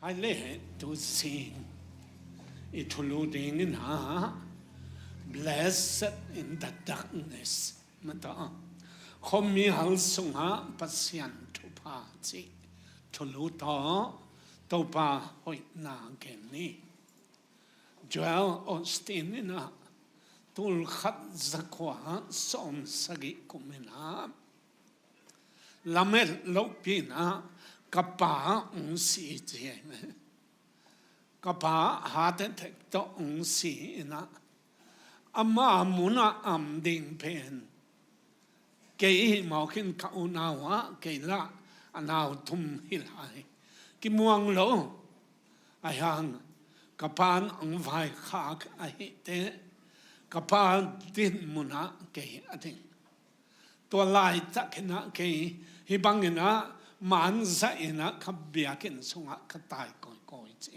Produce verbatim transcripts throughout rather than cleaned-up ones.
Ai le tu sing i thulu ding in ah, Blessed in the Darkness, mata khuamial sungah Pasian thupha cih thulu tawh Topa hoihna gen ni. Joel Osteen in ah tulkhat zakua sawm sagih kum in ah lamet lohpi in ah ka pa hong si ci hi. Ka pa heart attack tawh hong si in ah ama munah am ding pen kei hi mawk in ka unau ah kei lah a nau thum hi lai. Kimuang lo. Ahi hang ka pa'n hong vaikhak ahih teh ka pa din munah kei a ding. Tua laitak in ah kei hih bangin ah man zah in ah ka biakinn sungah ka tai kawikawi ci.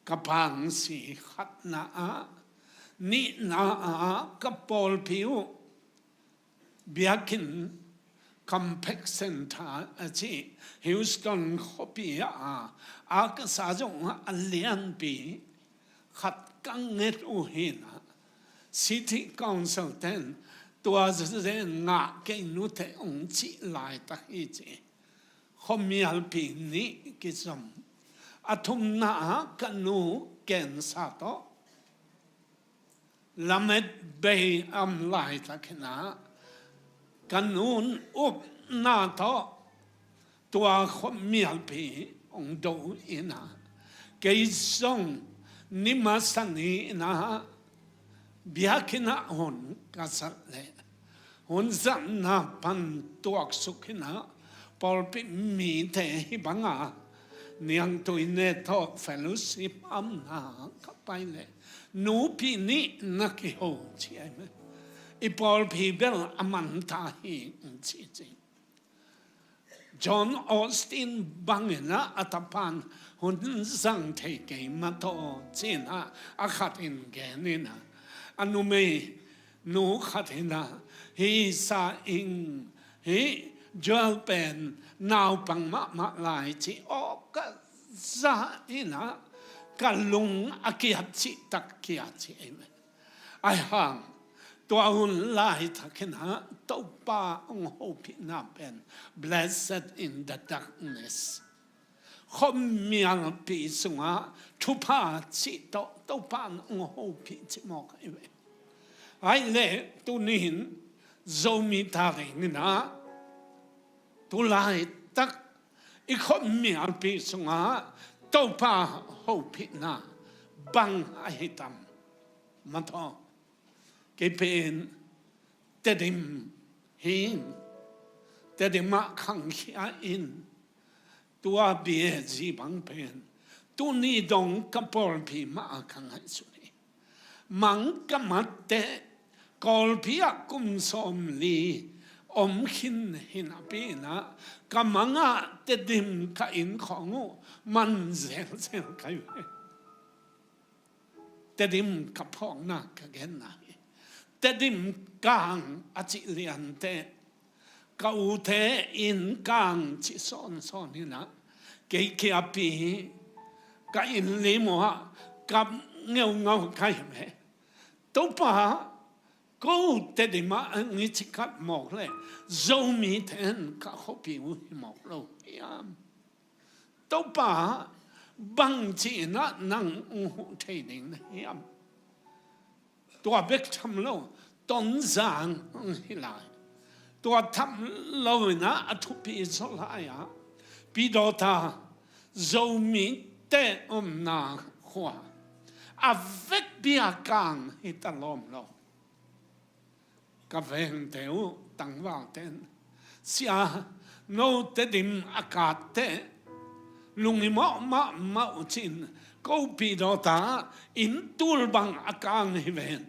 Ka pa hong si khatna ah, nihna ah ka pawlpi uh biakinn Compaq Center a cih Houston khuapi ah a ka sa zong a lianpi khat ka nget uh hi in ah City Council ten tua zen ngah kei nuteh hong cih laitak hi ci. Khuamialpi nih kizom. A thumna ah ka nu cancer tawh lamet bei am laitak in ah ka nu'n upna tawh tua khuamialpi hong do in ah kei zong ni masa ni in ah biakinn ah hun ka zat leh hun zatna pan tuaksuk in ah pawlpi mite hih banga niangtui ne tawh fellowship amna ka pai leh nupi nih na kiho ci ai me. I pawlpi bel a man ta hi ci ci. John Osteen bangin ah a tapa'n hun zang thei kei mataw ci in ah a khat in gen in ah a numei nu khat in ah hi sa ing hi Joel pen naupang mahmah lai ci aw ka za in ah ka lung a kiat cihtak kia ci ei me. Ahi hang tua hun laitak in ah Topa hong hopihna pen Blessed in the Darkness. Khuamialpi sungah thupha cih tawh Topa hong hopih cih mawk ahi ve. Ai le tuni in Zomi ta ding in ah tulaitak i khuamialpi sungah Topa hopihna bang ahi tam? Mataw kei pen Tedim hi in, Tedim ah khangkhia in tua B A G bang pen tuni dong ka pawlpi mah a ka ngaihsun hi. Mang ka mat teh Kawlpi ah kum sawmli om khin hi napi in ah ka mang ah Tedim ka inn khawng uh man zelzel ka hi ve. Tedim ka phawkna ka genna hi. Tedim kang a cih lian teh ka ute inn kang cih sawnsawn in ah kei kiapi ka inn lim uh ah kap ngeungau ka hi ve. Topa, ko Tedim ah ngici khat mawk leh Zomite in ka khuapi uh hi mawk lo hiam? Topa, bangci in ah nang hong huh thei ding na hiam? Tua bek tham lo, Tonzang hong hi lai. Tua tham lo in ah a thupi zaw lai ah Pidawta Zomite omna khua a vekpi a kang hi ta lawm lo. Ka vengte uh tangvalte in, sia, no Tedim a kat teh lunghimawh mahmah uh cin, ko Pidawta inn tul bang a kang hi ven.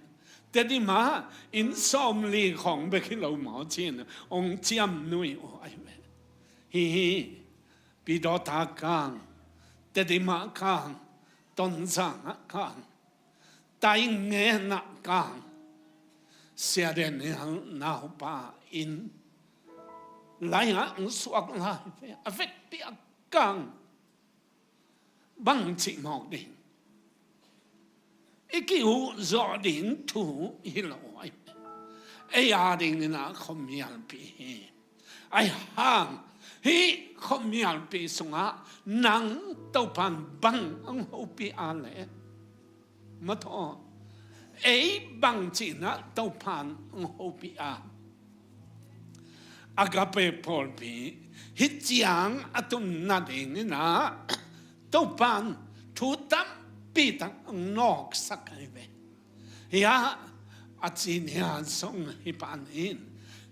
Tedim ah inn sawmli khawng bek hi lo maw cin hong ciam nui uh ahi ve. Hi hi, Pidawta kang, Tedim ah kang, Tonzang ah kang, Taingen ah kang, Sia Daniel naupa inn lai ah hong suak lai ve. A vekpi a kang bang cih mawk ding? I ki-uh zawh ding thu hi lo ahi. Ei a dingin ah khuamialpi hi. Ahi hang hih khuamialpi sungah nang Topan bang hong hopih a leh, maw tawh, ei bang ci-in ah Topan hong hopih a? Agape pawlpi hih ciang a tun nadingin ah Topan thu tampi tak hong nawksak ahi ve. Hiah a ci ni-a zong hih panin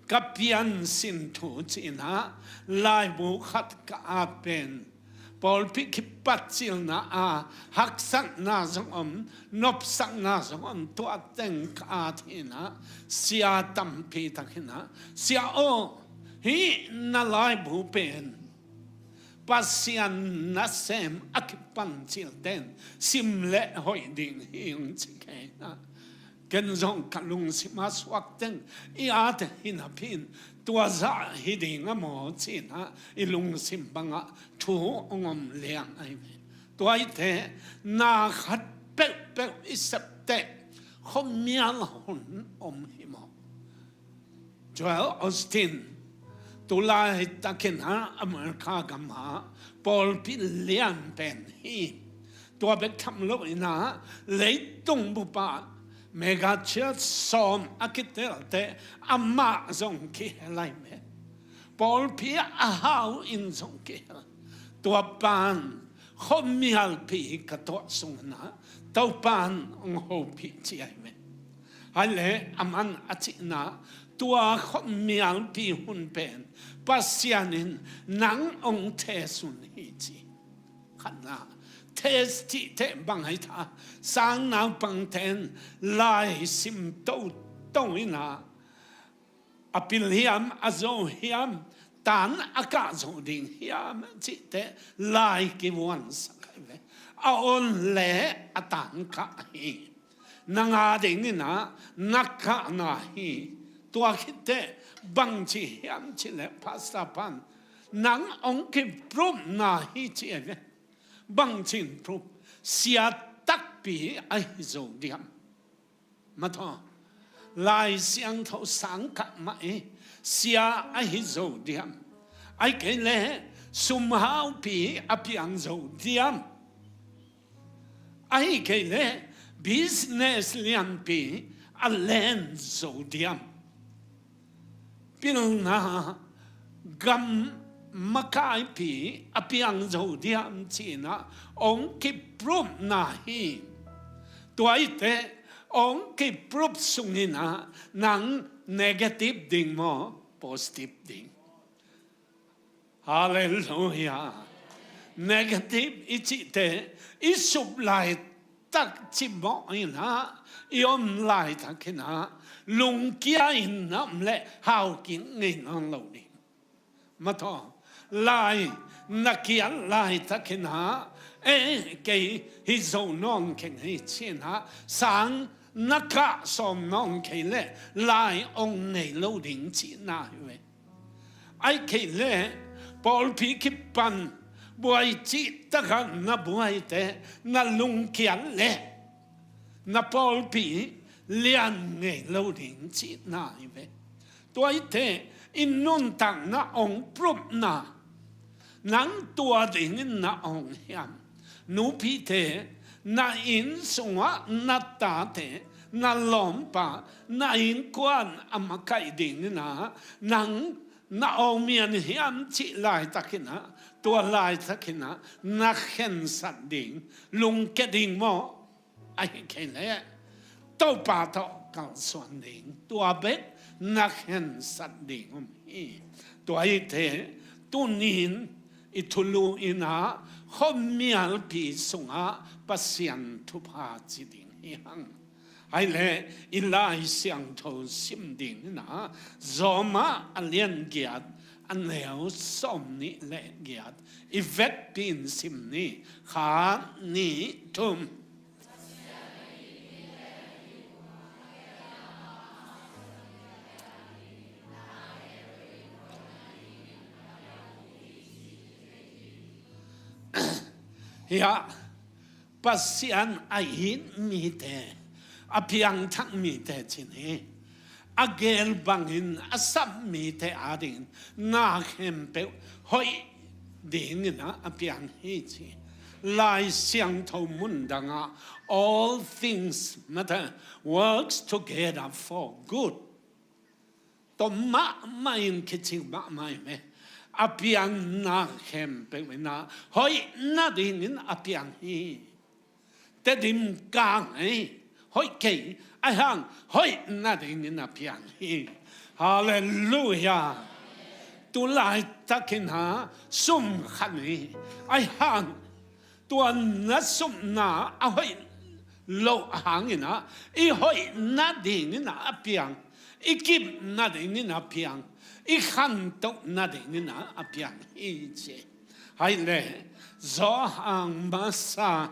ka piansin thu ci-in ah laibu khat ka at pen, pawlpi kipat cilna a haksatna zong om, nopsakna zong om, tua teng ka at hi-in ah sia tampi tak hi-in ah, "Sia aw, hih na laibu pen Pasian nasem a kipan cilte'n sim leh hoih ding hi," hong ci kei-in ah, ken zong ka lungsim a suak teng i at hi napi-in tua zah hi ding a maw ci-in ah i lungsim bangah thu hong om liang ahi ve. Tua hi teh, na khat peuhpeuh i sep teh khuamial hun om hi maw? Joel Osteen, tu laitakin ah America gam ah pawlpi lian pen hi. Tua bek tham loin ah leitung bup ah mega church sawm a kitel teh amah zong kihel ahi ve. Pawlpi a hau in zong kihel. Tua pan khuamialpi ka tuah sungin ah Topan hong hopih ci ahi ve. Ahi leh aman a cihna, tua khuamialpi hun pen Pasian in nang hong test hun hi ci. Khatna, test cih teh bang ahi ta? Sang naupangte'n lai sim toto in ah, a pil hiam, a zo hiam, tan a kah zo ding hiam cih teh lai kivuansak ahi ve. A on leh a tan kah hi. Nang a dingin ah na kahna hi. Tua khit teh bang ci hiam cih leh, pastor pan, "Nang hong kiprove na hi," ci ahi ve. Bang ci-in prove? Sia takpi ahi zo diam? Maw tawh, Lai Siangtho sang kah mah i sia ahi zo diam? Ahih kei leh sumhaupi a piang zo diam? Ahih kei leh business lianpi a len zo diam? Pilna gam makaipi a piang zo diam ci-in ah hong kiprove na hi. Tua hi teh hong kiprove sungin ah nang negative ding maw, positive ding? Halleluiah. Negative i cih teh i sup laitak cimawh in ah, i om laitakin ah lungkia in na om leh hau kik ngei nawn lo ding. Maw tawh, lai na kiat laitakin ah, "Eh, kei hi zo nawn keng hi," ci-in ah sang na kah sawm nawn kei leh lai hong nei lo ding cihna hi ve. Ahih kei leh pawlpi kipan buai cihtak ah na buai teh na lungkiat leh na pawlpi lian ngei lo ding cihna hi ve. Tua hi teh i nuntakna hong prove na, nang tua dingin na awng hiam? Nupite, na inn sungah na tate, na lawmpa, na innkuan a makaih dingin ah nang na awng mian hiam cih laitakin ah, tua laitakin ah na khensat ding, lungkia ding maw? Ahih kei leh Topa tawh kalsuan ding, tua bek na khensat ding om hi. Tua hi teh tuni-in i thulu in ah khuamialpi sungah Pasian thupha ci ding hi hang. Ahih leh i Lai Siangtho sim dingin ah Rom ah a lian giat, a neu sawmnih leh giat i vekpi-in sim ni. Khat, nih, thum. Hiah Pasian a it mite, a piangthak mite cin hi. A geel bangin a sap mite adingin na khempeuh hoih dingin a piang hi ci. Lai Siangtho mun dangah all things, mate, works together for good. Tom mahmah in kici mahmah in, a piangna khempeuh in a hoihna dingin a piang hi. Tedim kang ei, hoih kei, ahi hang hoihna dingin a piang hi. Halleluiah. Tu laitakin a sum khat ni, ahi hang tua na sumna a hoih loh hangin a, i hoihna dingin a piang, i kipna dingin a piang, i khantohna dingin a piang hi ci. Hai le, Johan masa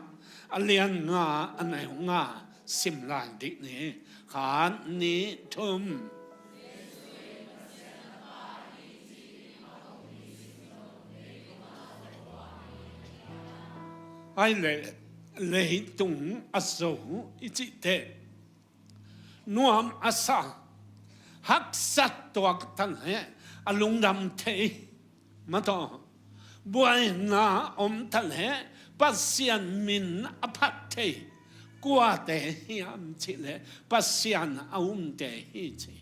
a lian nga, a neu nga sim lai dih ni. Khat, nih, thum. Hai le, leitung a zo i cih teh nuam a sa, haksa tuak ta leh a lungdam thei, mataw, buaina om ta leh Pasian min a phat thei kuate hiam cih leh Pasian a umte hi ci.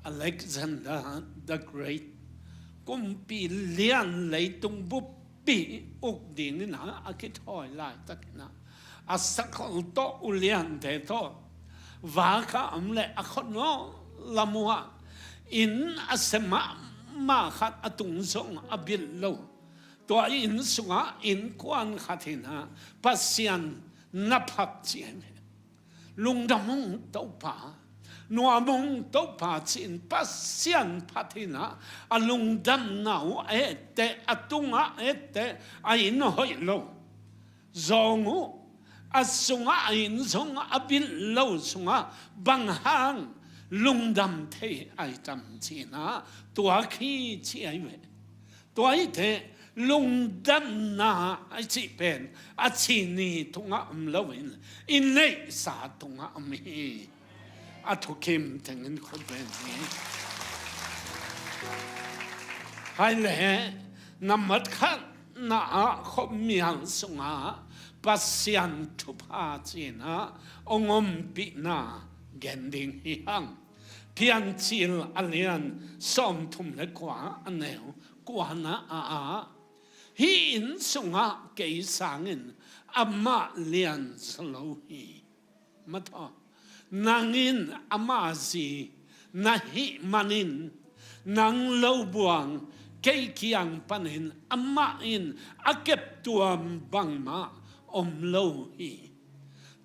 Alexander the Great, kumpi lian, leitung buppi uk dingin a, a kithawi laitakin a, a sakhol tawh, uliante tawh, vak a om leh a khuanawl lam uh ah inn a sem mahmah khat, a tung zong a bilh lo. Tua inn sungah innkuan khat in a Pasian na phat ci hi. Lungdam ung Topa, nuam ung Topa ci-in Pasian phat in a, a lungdamna uh a et teh, a tungah a et teh, a inn hoih lo. Zawng uh, a sungah a inn zong a bilh lo sungah bang hang lungdam thei a hi tam ci-in a, tuak hi ci ahi ve. Tua hi teh lungdamna a cih pen a ci ni tungah om loin i neihsa tungah om hi. A thukim tengin khut beng hi. Hai le, nambat khatna ah khuamial sungah Pasian thupha ci-in a hong ompihna gen ding hi hang. Piancil a lian sawmthum le kua, a neu kuana ah, hih inn sungah kei sangin amah lianzaw lo hi. Mataw, nang in ama zi na hih manin nang lo buang kei kiang panin amah in a keptuam bangmah om lo hi.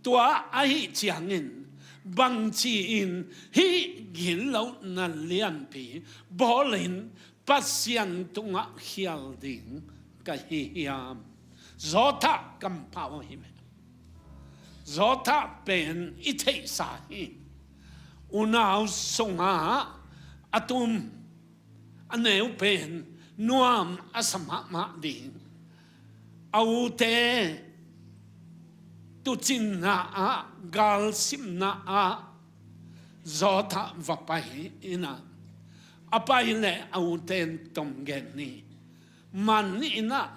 Tua ahih ciangin bangci-in hih gitlohna lianpi bawlin Pasian tungah khial ding ka hi hiam? Zawtah kampau hi meh. Zawtah pen i theihsa hi. Unau sungah a tum, a neu pen nuam a sa mahmah ding. A ute tuucinna ah, galsimna ah Zawtah va pai in a, a pai leh a ute in tom gen ni. Man in a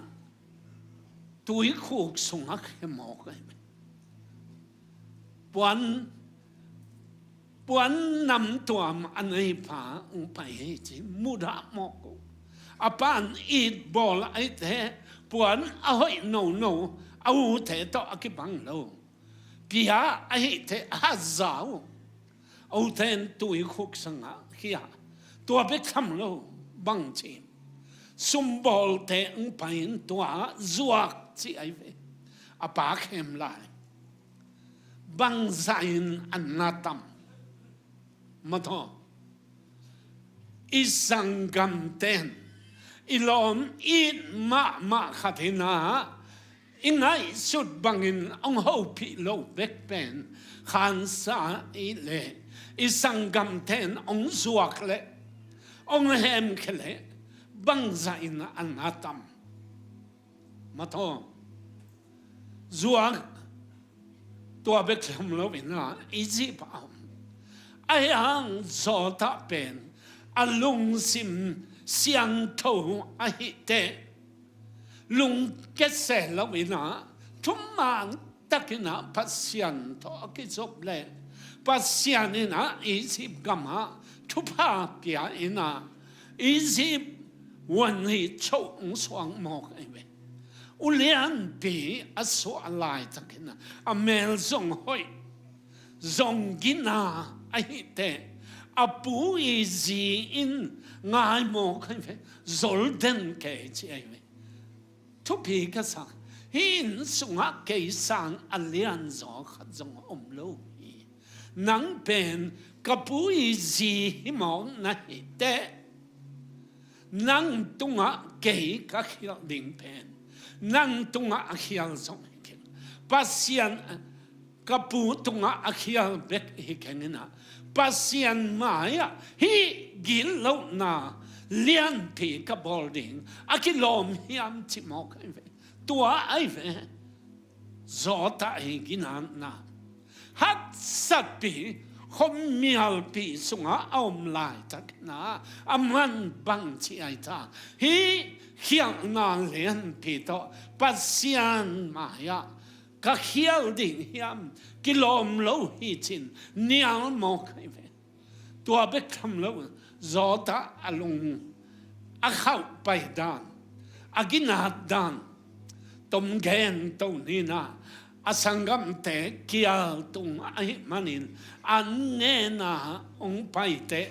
tuikhuk sungah khia mawk hi. Puan, puan namtuam a nei pa hong pai hi ci, mudah mawk uh. A pa'n it bawl ahih teh puan a hoih nono, a ute tawh a kibang lo. Pia ahih teh a haza uh. A ute in tuikhuk sungah khia. Tua bek tham lo, bangci, sumbawlte hong pai in tua zuak ci ahi ve. A pa khem lai. Bangzah in a na tam? Mataw, i sanggamte'n i lawm it mahmah khat in a, i ngaihsut bangin hong hopih loh bek pen khansa ahih leh, i sanggamte'n hong zuak leh hong hemkhia leh bangzah in a na tam? Mataw, Zuak tua bek tham loin ah Egypt a om. Ahi hang Joseph pen a lungsim siangtho ahih teh lungkia se loin ah thuman takin ah Pasian tawh a kizop leh Pasian in ah Egypt gamah thupha pia in ah Egypt huan hi choh hong suak mawk ahi ve. Ulianpi a suah laitakin ah a mel zong hoih, zong gina ahih teh a pu i zi in ngai mawk ahi ve. Zol den kei ci ahi ve. Thupi ka sak, hih inn sungah kei sang a lianzaw khat zong a om lo hi. Nang pen ka pu i zi hi mawk na hih teh nang tungah kei ka khialh ding pen nang tungah a khial zong hi keng. Pasian ka pu tungah a khial bek hi keng in ah Pasian mai-ah hih gitlohna lianpi ka bawl ding a kilawm hiam ci mawk ahi ve. Tua ahi ve. Joseph i ginatna haksatpi khuamialpi sungah a om laitakin ah a man bangci ahi ta. Hih khialhna lianpi tawh Pasian mai-ah ka khial ding hiam, kilawm lo hi cin nial mawk ahi ve. Tua bek tham lo, Joseph a lung a khauh pai dan, a ginat dan tom gen to ni in ah a sanggamte kial tung ahih manin an ngen a hong pai teh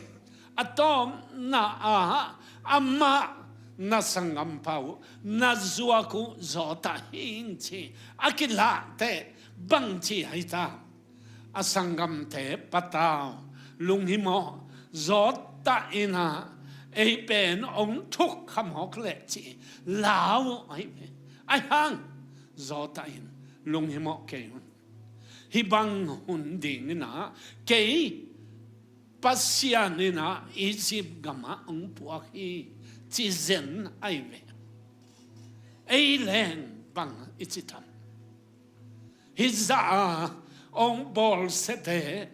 a tawpna ah amah na sanggampa uh na zuak uh Joseph hi ing ci a kilah teh bangci ahi ta. A sanggamte patau, lunghimawh, Joseph in ah ei pen hong thuk kha mawk leh ci lau ahi ve. Ahi hang Joseph in lunghimawh kei un. Hih bang hun ding in ah kei Pasian in ah Egypt gamah hong puak hi ci zen ahi ve. Ei leng bang i ci tam? Hih zah a hong bawlsiate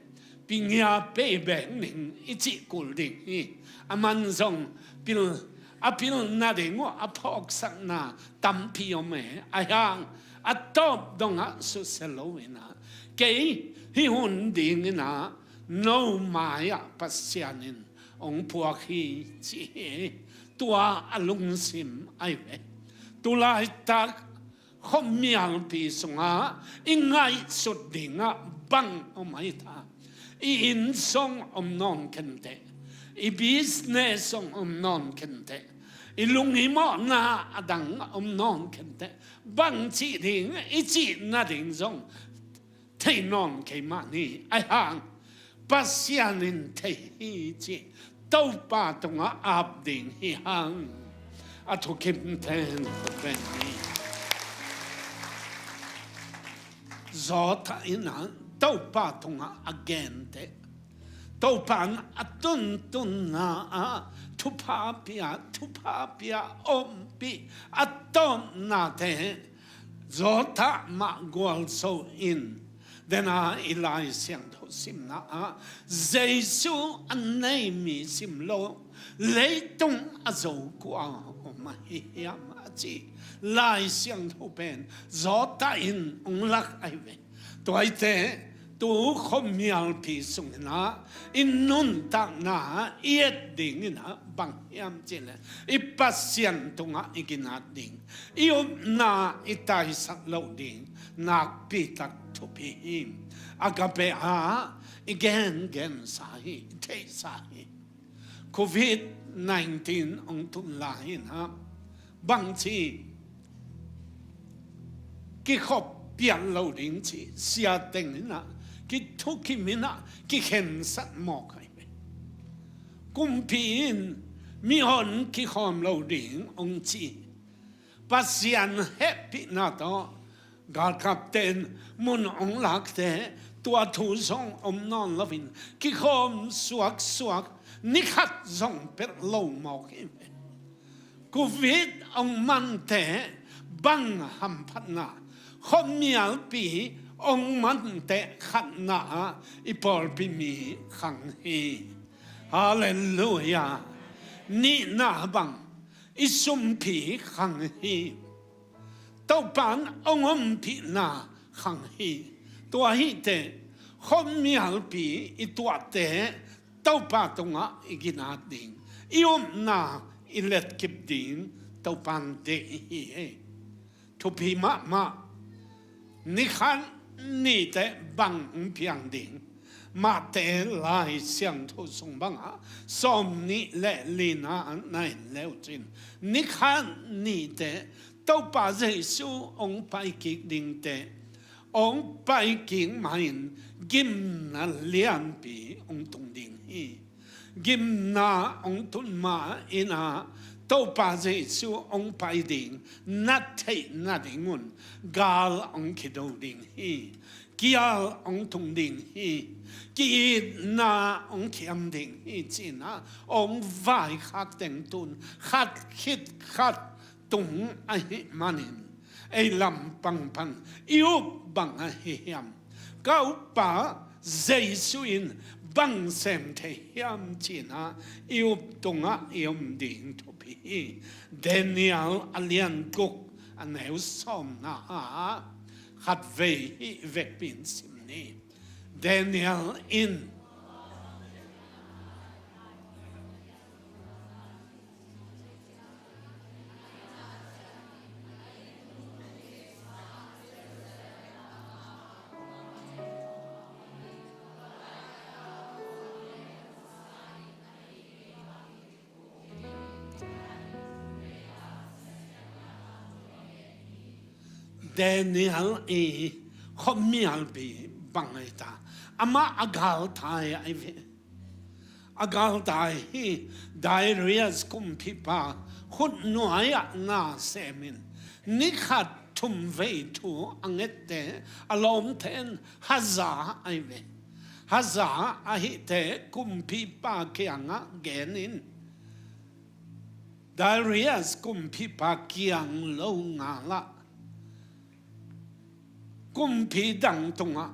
pingia pei bek ning i cih kul ding hi. A man zong pil, a pilna ding uh a phawksakna tampi om e. Ahi hang a tawp dongah susia lo in ah kei hih hun ding in ah no mai-ah Pasian in hong puak hi ci hi. Tua a lungsim ahi ve. Tulaitak khuamialpi sungah i ngaihsut dingah bang om ahi ta? I inn zong om nawn kenteh, i business zong om nawn kenteh, i lunghimawhna a dang om nawn kenteh, bang cih ding i cih nading zong thei nawn kei mah ni. Ahi hang Pasian in thei hi cih Topa tungah ap ding hi hang. A thukim ten pen ni. Joseph in ah Topa tungah a genteh, Topa in a tuntunna ah thupha pia, thupha pia ompih a tawpnate Joseph mah gualzo in, dena i Lai Siangtho simna ah Jesu a nei mi sim lo, leitung a zo kua om ahi hiam a ci Lai Siangtho pen Joseph in hong lak ahi ve. Tua hi teh tu khuamialpi sungin ah i nuntakna i et dingin ah bang hiam cih leh i Pasian tungah i ginat ding, i upna i taisak loh ding nakpi tak thupi hi. Agape ah i gengensa hi, i theihsa hi. Covid nineteen hong tun lai-in ah bangci kikhop pian lo ding ci siateng in ah kithukim in ah kikhensat mawk ahi ve. Kumpi in mihon kikhawm lo ding hong ci. Pasian hehpihna tawh galkapte in mun hong lakte, tua thu zong om nawn loin kikhawm suaksuak, ni khat zong pelh lo mawk hi ve. Covid hong mante bang hamphatna, Khuamialpi hong man teh khatna ah i pawlpi mi khang hi. Halleluiah. Nihna bang i sumpi khang hi. Topa in hong ompihna khang hi. Tua hi teh khuamialpi i tuahte Topa tungah i ginat ding, i upna i letkip ding Topa in deih hi. Thupi mahmah. Ni khat ni teh bang hong piang ding? Matthai Lai Siangtho sung bangah sawmnih le lina ah na en le uh cin, ni khat ni teh Topa Jesu hong paikik ding teh, hong paikik ma-in gimna lianpi hong tung ding hi. Gimna hong tun ma-in ah Topa Jesu hong pai ding na theih nadingun gal hong kido ding hi. Kial hong tung ding hi. Ki-itna hong kiam ding hi, ci-in ah hong vaikhak teng tun khat khit khat tung ahih manin ei lampang pan i up bang ahi hiam? Ka uppa Jesu in bang sem thei hiam, ci-in ah i up tungah i om ding thupi hi. Daniel a lian guk a neu sawmna ah khatvei hih vekpi in sim ni. Daniel in Daniel i khuamialpi bang ahi ta? Amah a galtai ahi ve. A galtai hi. Darius kumpipa khutnuai-ah na semin ni khat thumvei thu a ngette a lawmte in haza ahi ve. Haza ahih teh kumpipa kiangah genin Darius kumpipa kiang lo ngalah kumpi dang tungah,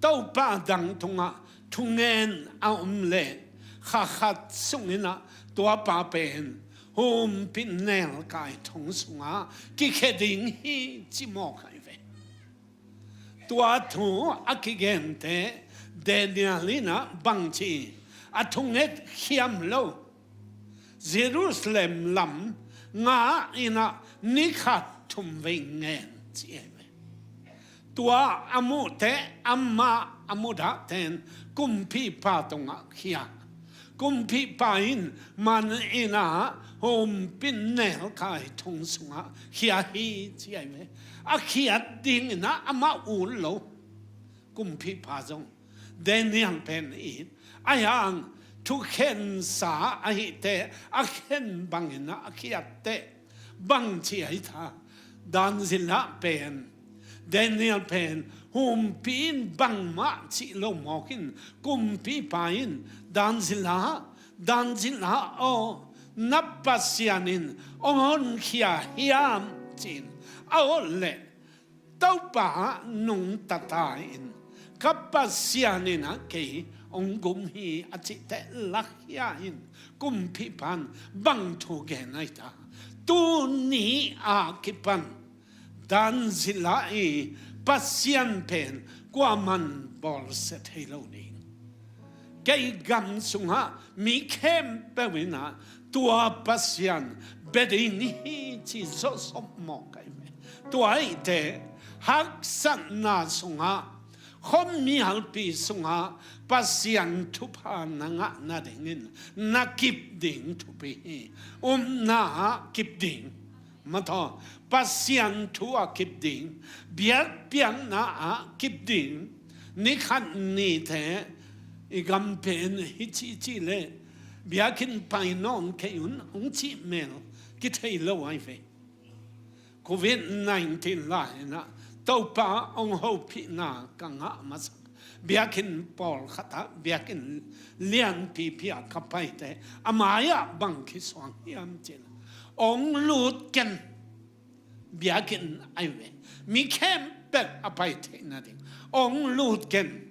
topa dang tungah thungen a om leh kha khat sungin ah tuapa pen humpin nelkai thong sungah kikhia ding hi, ci mawk ahi ve. Tua thu a kigente Daniel in ah bangci a thunget khiam lo, Jerusalem lam nga in ah ni khat thumvei ngen, ci ahi ve. Tua a muhteh amah a mudahte'n kumpipa tungah khia. Kumpipa in man in ah humpin nelkai thong sungah khia hi, ci ahi ve. A khiat dingin ah amah ut lo. Kumpipa zong Daniel pen it, ahi hang thukhensa ahih teh a khen bangin ah a khiat teh bangci ahi ta? Dan zila pen, Daniel pen humpi in bangmah cih lo mawkin kumpipa in, Dan zila, Dan zila aw, na Pasian in hong honkhia hiam, ci-in a awh leh, Topa nungta ta in, ka Pasian in ah kei hong gum hi, a cih teh lakhia in kumpipa in bang thu gen ahi ta? Tuni a kipan Dan zila i Pasian pen kuaman bawlsia thei lo ding. Kei gam sungah mi khempeuh in ah tua Pasian bia ding hi, ci zawsop mawk ahi ve. Tua ahih teh haksatna sungah, khuamialpi sungah Pasian thupha na ngah nadingin na kip ding thupi hi. Upna ah kip ding. Mataw, Pasian thu ah kip ding, biakpiakna ah kip ding. Ni khat ni teh i gam pen hici hici leh biakinn pai nawn kei un, hong cih mel kithei lo ahi ve. Covid nineteen lai-in ah Topa hong hopihna ka ngah masak biakinn pawlkhat ah, biakinn lianpipi ah ka paite, a mai-ah bang kisuang hiam cih leh, hong lut ken. biakinn ahi ve. Mi khempeuh a pai theih nading ong lut ken.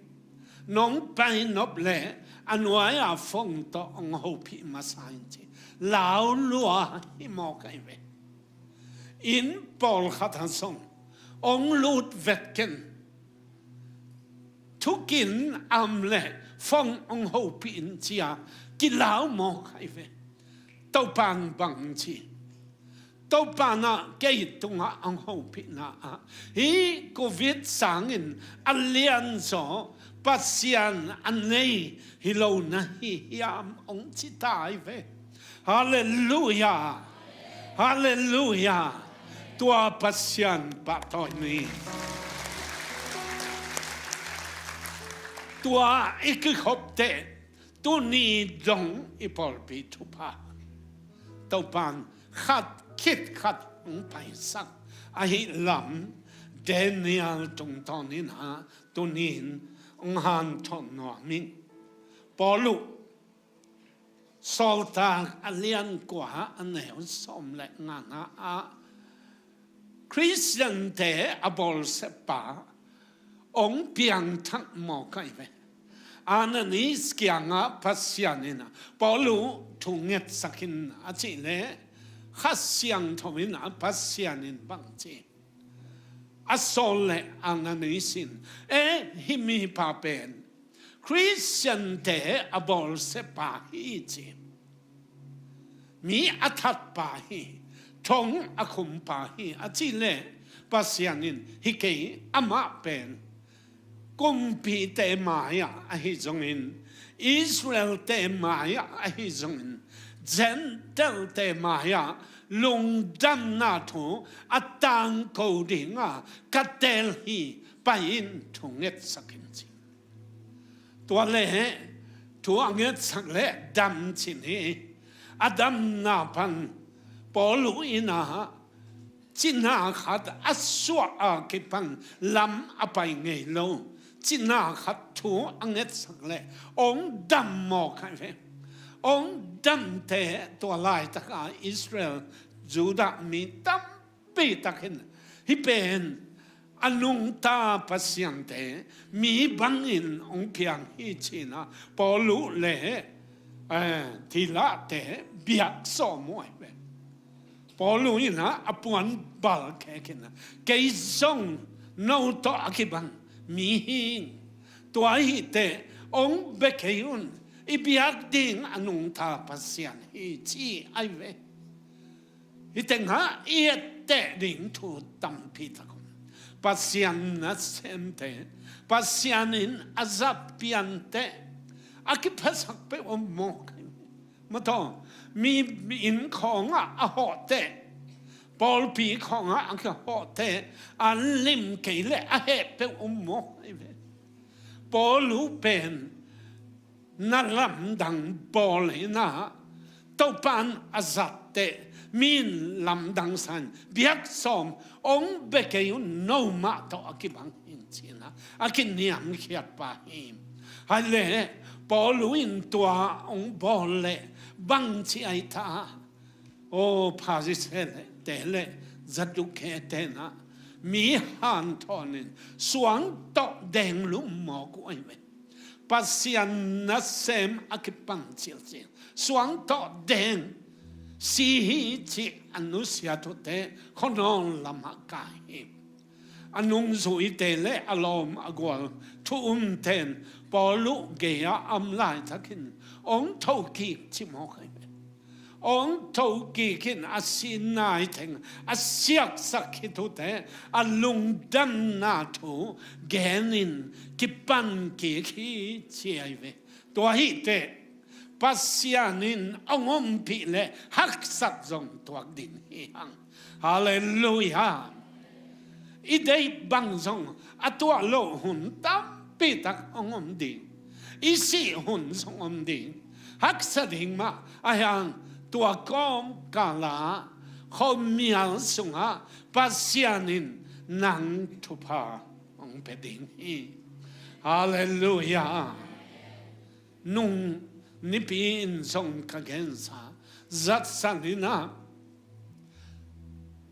Nong pai nop leh a nuai-a phone tawh ong hopih masa in ci. Lau lua hi mawk ahi ve. Inn pawlkhat ah zong ong lut vet ken. Thukin a om leh phone ong hopih in ci-a kilau mawk ahi ve. Topa'n bang ci? Topa'n ah kei tungah ong hopihna ah hih Covid sangin a lianzaw Pasian a nei hi lo na hi hiam ong ci ta ahi ve. Halleluia. Halleluia. Tua Pasian pahtawi ni. Tua i kikhop teh tuni dong i pawlpi thupha Topa'n khat khit khat hong paisak ahih lam Daniel tungtawnin ah tuni-in hong hanthawn nuam ing. Paul uh Sawltak a lian kua a neu sawm le ngana ah Khristiante a bawlsiapa hong piangthak mawk ahi ve. Ananias kiangah Pasian in ah Paul uh thu ngetsak in a cih leh Kha Siangtho in ah Pasian in bang ci? A Saul le Ananias in, e, hih mipa pen Khristiante a bawlsiapa hi ci. Mi a thatpa hi, thong a khumpa hi a cih leh Pasian in hi kei, amah pen kumpite mai-ah ahi zongin, Israelte mai-ah ahi zongin, Gentile-te mai-ah lungdamna thu a tangko dinga ka teel hi, pai in thu ngetsak in ci. Tua leh thu a ngetsak leh dam cin hi. A damna pan Paul uh in ah cina khat a suah a kipan lam a pai ngei lo cina khat thu a ngetsak leh ong dam mawk ahi ve. Ong damte tua laitaka Israel, Judah mi tampi takin hih pen a nungta pasiante mi bangin ong piang hi ci-in ah Paul uh le, eh, Silas-te biak sawm uh ahi ve. Paul in ah a puan bal khek in ah, kei zong no tawh a kibang mi hi ing. Tua hi teh ong bia kei un, i biak ding a nungta Pasian hi ci ahi ve. Hih tengah i etteh ding thu tampi tak om. Pasian nasemte, Pasian in a zat piante a kiphasak peuh om mawk ahi ve. Mataw, mi inn khawngah a hawhte, pawlpi khawngah a kihawhte, an lim kei leh a heh peuh om mawk ahi ve. Paul uh pen na lamdang bawl in ah, Topa'n a zatteh mi in lamdang sa in biak sawm ong bia kei un, no mah tawh a kibang hi ing ci-in ah a kiniamkhiat pa hi. Hai leh Paul uh in tua ong bawl leh bangci ahi ta? Aw, Pharisee-te le Zadduke-te in ah mi hanthawn in suang tawh deng lum mawk uh ahi ve. Pasian nasem a kipan cilcil suang tawh deng, si hi cih a nusiat uhte khuanawl lamah kai hi. A nungzuite le a lawm a gual thu umte in Paul uh gei-ah a om laitakin ong thokik ci mawk ahi ve. Ong thokik in a si nai teng a siaksak khit uhte a lungdamna thu genin kipan kik hi ci ahi ve. Tua hi teh Pasian in ong ompih leh haksat zong tuak ding hi hang. Halleluiah. I deih bang zong a tuah loh hun tampi tak ong om ding. I sih hun zong om ding. Haksa ding mah ahi hang, tua kawmkal ah khuamial sungah Pasian in nang thupha ong pia ding hi. Halleluiah. Nung nipi in zong ka gensa, zatsan in ah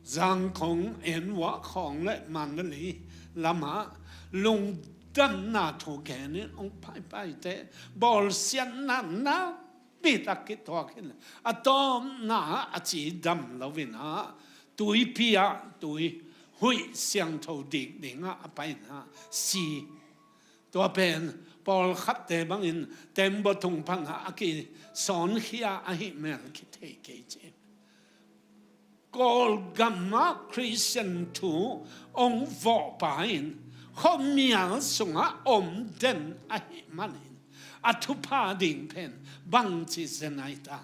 Zangkong, Enwa khawng le Mandalay lamah lungdamna thu genin hong paipaite bawlsiatna nakpi tak kituak in a tawpna a cidam loin ah tuipi ah tui huih siangtho dik dingah a paina si. Tua pen pawlkhatte bangin tembaw tung pangah a kisawnkhia ahi mel kithei kei ci. Kawlgamah Khristian thu hong vawhpa in khuamial sungah om den ahih manin a thupha ding pen bangci zen ai ta.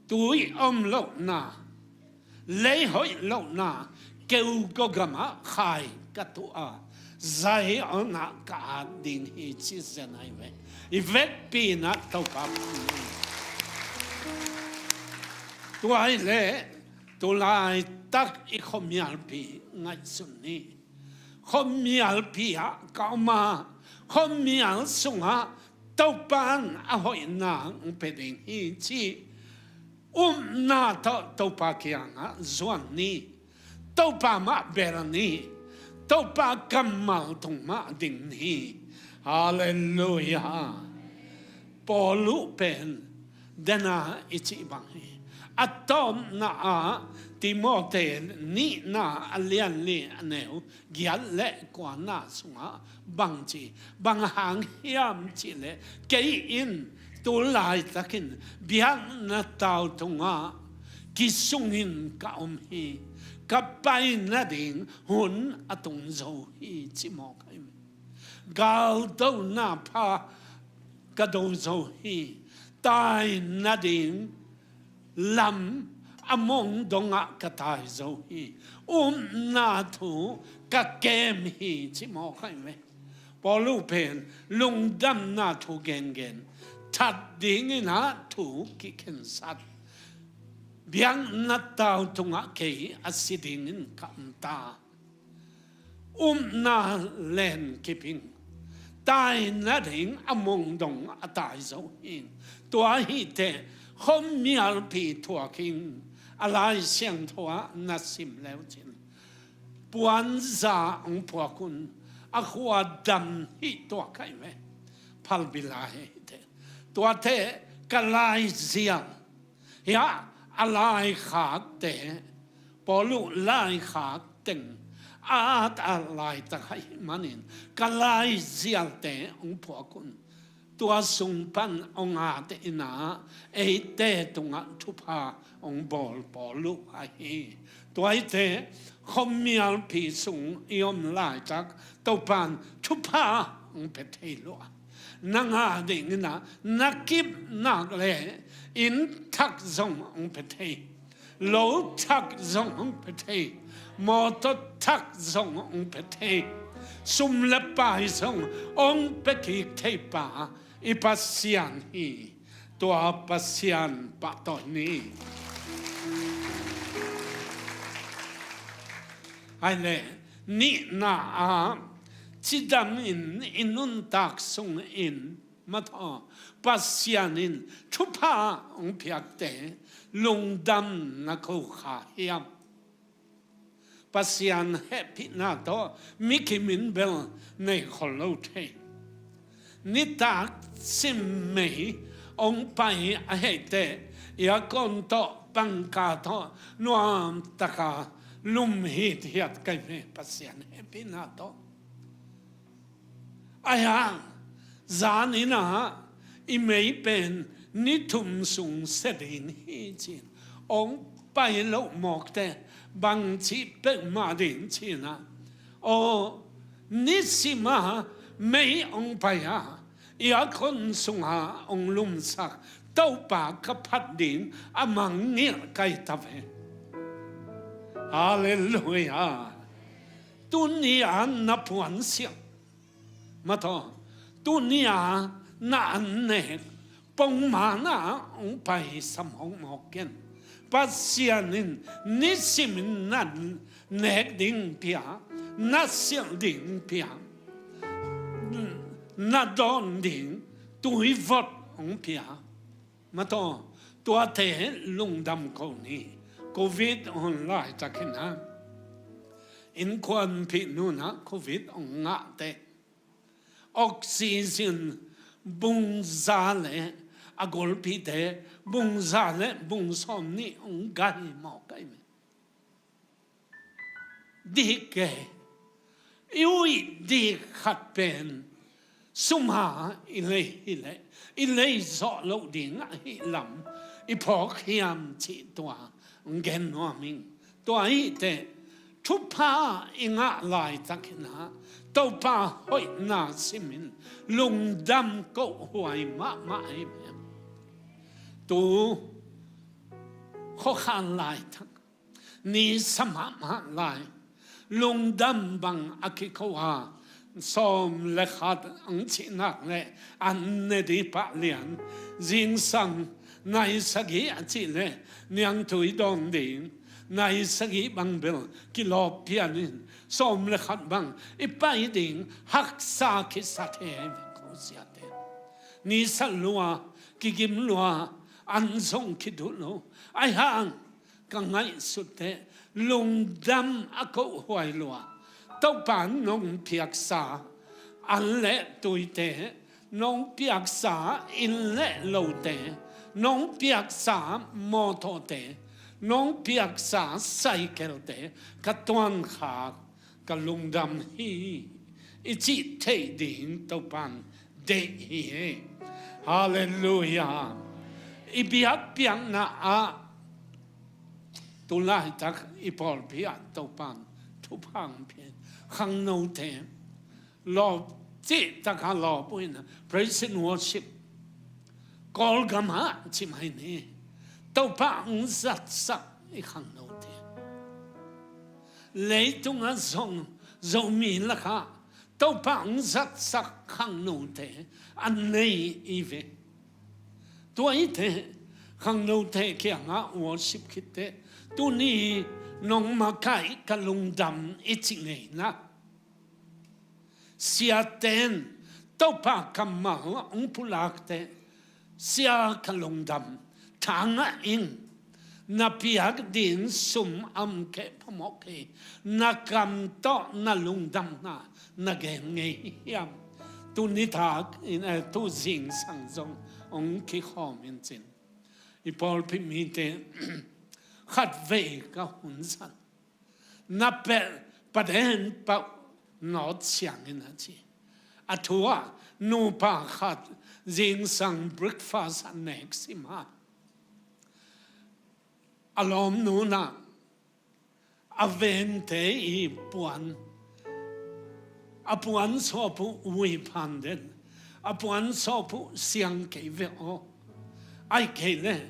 Tui om lohna, lei hoih lohna, keugaw gamah khai ka tuh a, Zion ah ka at ding hi ci zen ai ve. I vekpi in ah Topa phan ni. Tua hi leh tulaitak i khuamialpi ngaihsun ni. Khuamialpi ah ka om a, khuamial sungah Topa in a hoihna hong pia ding hi ci upna tawh Topa kiangah zuan ni. Topa mah bel ni. Topa kammal tung mah ding ni. Halleluiah. Paulu pen dena i cih bang hi. A tawpna ah Timote nihna a lian li a neu giat le kuana sungah bangci, bang hang hiam cihleh, kei in tulaitakin biakna tau tungah kisungin ka om hi. Ka pai nading hun a tung zo hi ci mawk ahi. Galdona pha ka do zo hi. Tai nading lam a mong dongah ka tai zo hi. Upna thu ka kem hi ci mawk ahi ve. Paulu pen lungdamna thu gengen, that dingin ah thu kikhensat, biakna tau tungah kei a si dingin ka om ta. Upna len kiping, tai nading a mong dong a tai zo hi. Tua hi teh khuamialpi thuak in a Lai Siangtho ah na sim leu cin puanza hong phuak un, a khua dam hi tuak ahi ve. Phalbi lai hi teh, tuate ka laizial hiah a laikhakte, Paulu laikhak teng a at a laitak ahih manin ka laizialte hong phuak un. Tua sung pan hong at in ah eite tungah thupha hong bawl Paulu ahi. Tua hi teh khuamialpi sung i om laitak Topan thupha hong pia thei lua. Na ngah dingin ah na kip nak leh inn thak zong hong pia thei, lo thak zong hong pia thei, mawtaw thak zong hong pia thei, sum le pai zong hong pia kik thei pa i Pasian hi. Tua Pasian pahtawi ni. Ahi leh nihna ah cidam in i nuntak sungin mawtaw Pasian in thupha hong piakte lungdamna ko kha hiam? Pasian hehpihna tawh mi kim in bel nei khol lo thei. Nitak simmei hong pai a hei teh, aircon tawh, pangka tawh nuamtaka lum hithiat ka hi ve, Pasian hehpihna tawh. Ahi hang zanin ah i mei pen ni thum sung sia ding hi ci-in hong pai loh mawk teh bangci peuhmah ding ci-in ah, aw, nisim a mei hong pai a, aircon sungah hong lumsak Topa ka phat ding a mangngilh ka hi ta ve. Halleluiah. Tuni-a na puansilh, mawtaw, tuni-a na annek, pongman ah hong pai sa mawkmawk ken. Pasian in nisimin na nek ding pia, na silh ding pia, na dawn ding tuivot hong pia. Mawtaw, tuate lungdam ko ni. Covid hun laitakin ah innkuanpih nu in ah Covid hong ngah teh, oxygen bungza le a golpite bungza le bung sawmnih hong gai mawk ahi ve. Dik e. I uih dik khat pen sum a i lei hileh i lei zawh loh ding ahih lam i phawk hiam cih tua gen nuam ing. Tua hi teh thupha i ngah laitakin ah Topa hoihna simin lungdam kohhuai mahmah hi ve. Tu khuakhan laitak ni sa mahmah lai, lungdam bang a kiko a, sawm le khat ang cihnak le an ne dih pah lian, zingsang nai sagih a cih le niangtui dawn ding, nai sagih bang bel kilawp pian in sawm le khat bang i pai ding haksa kisa thei ko siate. Ni sa lua, kigim lua, an zong kiduh lo. Ahi hang ka ngaihsut teh lungdam a kohhuai lua. Topa nong piaksa an le tuite, nong piaksa inn le lote, nong piaksa mawtawte, nong piaksa saikelte ka tuankhak, ka lungdam hi i cih theih ding Topan deih hi. Halleluiah. I biakpiakna ah tu laitak i pawlpi ah Topan thupha hong pia khangnote lawp cih taka lawp uh in ah praise and worship Kawlgam ah ci mai ni. Topa hong zatsak i khangnote, leitungah zong Zomi lakah Topa hong zatsak khangnote a nei i ve. Tua hi teh khangnote kiangah worship khit teh tuni nong makaih ka lungdam i ci ngei na. Siaten Topa kammal hong pulak teh, sia ka lungdam, tha ngah ing, na piak ding sum a om kei phamawh kei, na kam tawh na lungdamna na gen ngei hiam? Tu nitak in, eh, tu zingsang zong hong kikhawm in cin. I pawlpi mite khatvei ka hun zat na peh paden pauh nawt siangin a ci. A thu ah nupa khat zingsang breakfast a nek sim a, a lawmnu in ah a vengte i puan, a puan sawp uh ui phan den, a puan sawp uh siang kei ve aw, ahih kei leh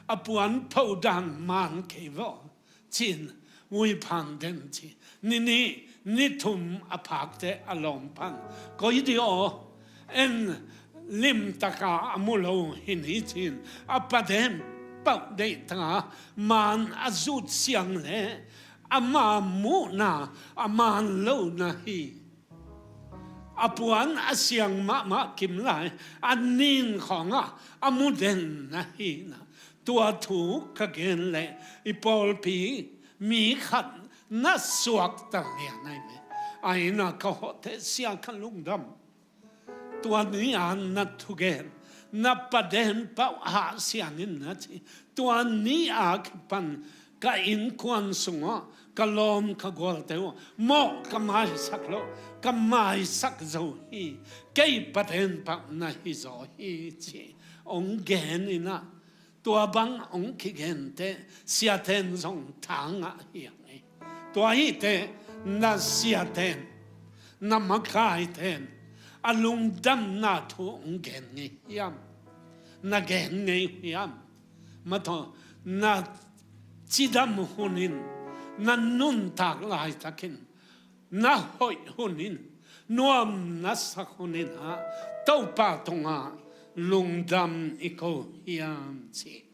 a puan phodan man kei ve aw, ci-in ui phan den ci. Ni nih ni thum a phak teh a lawm pan, koi dih aw, en limtaka a mu lo hi ni ci-in a paden pauh deih taka man a zut siang leh ama muhna a man lo na hi. A puan a siang mahmah kim lai, a nin khawngah a mu den na hi na. Tua thu ka gen leh i pawlpi mi khat na suakta lian ahi ve. A inn ah ka hawh teh sia ka lungdam. Tua ni-a na thugen, na paden pauh hah siangin na ci. Tua ni-a kipan ka innkuan sungah ka lawm ka gualte uh mawh ka maisak loh, ka maisak zo hi. Kei paden pauh na hi zaw hi ci hong gen in ah, tua bang hong kigen teh siaten zong tha ngah hi hang hi. Tua hi teh na siaten, na makaiten a lungdamna thu hong gen ngei hiam? Na gen ngei hiam? Mataw, na cidam hun in, na nuntak laitakin, na hoih hun in, nuam na sak hun in ah Topa tungah lungdam i ko hiam ci.